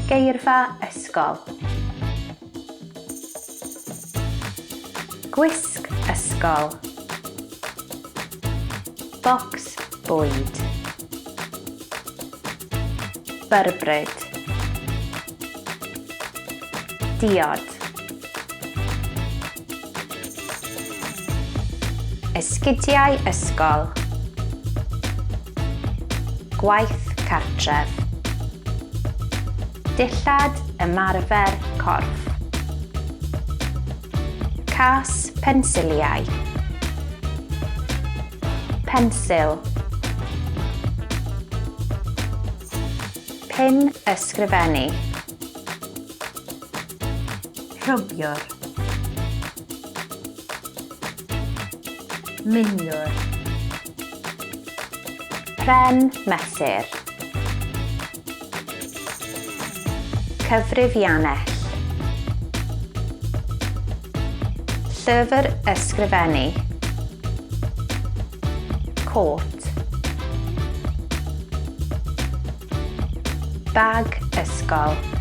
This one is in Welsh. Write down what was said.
Geirfa ysgol. Gwisg ysgol. Bocs bwyd. Byrbryd. Diod. Esgidiau ysgol. Gwaith cartref. Dillad ymarfer corff. Cas pensiliau. Pensil. Pin ysgrifennu. Rhwbiwr. Miniwr. Pren mesur. Cyfrifiannell. Llyfr ysgrifennu. Côt. Bag ysgol.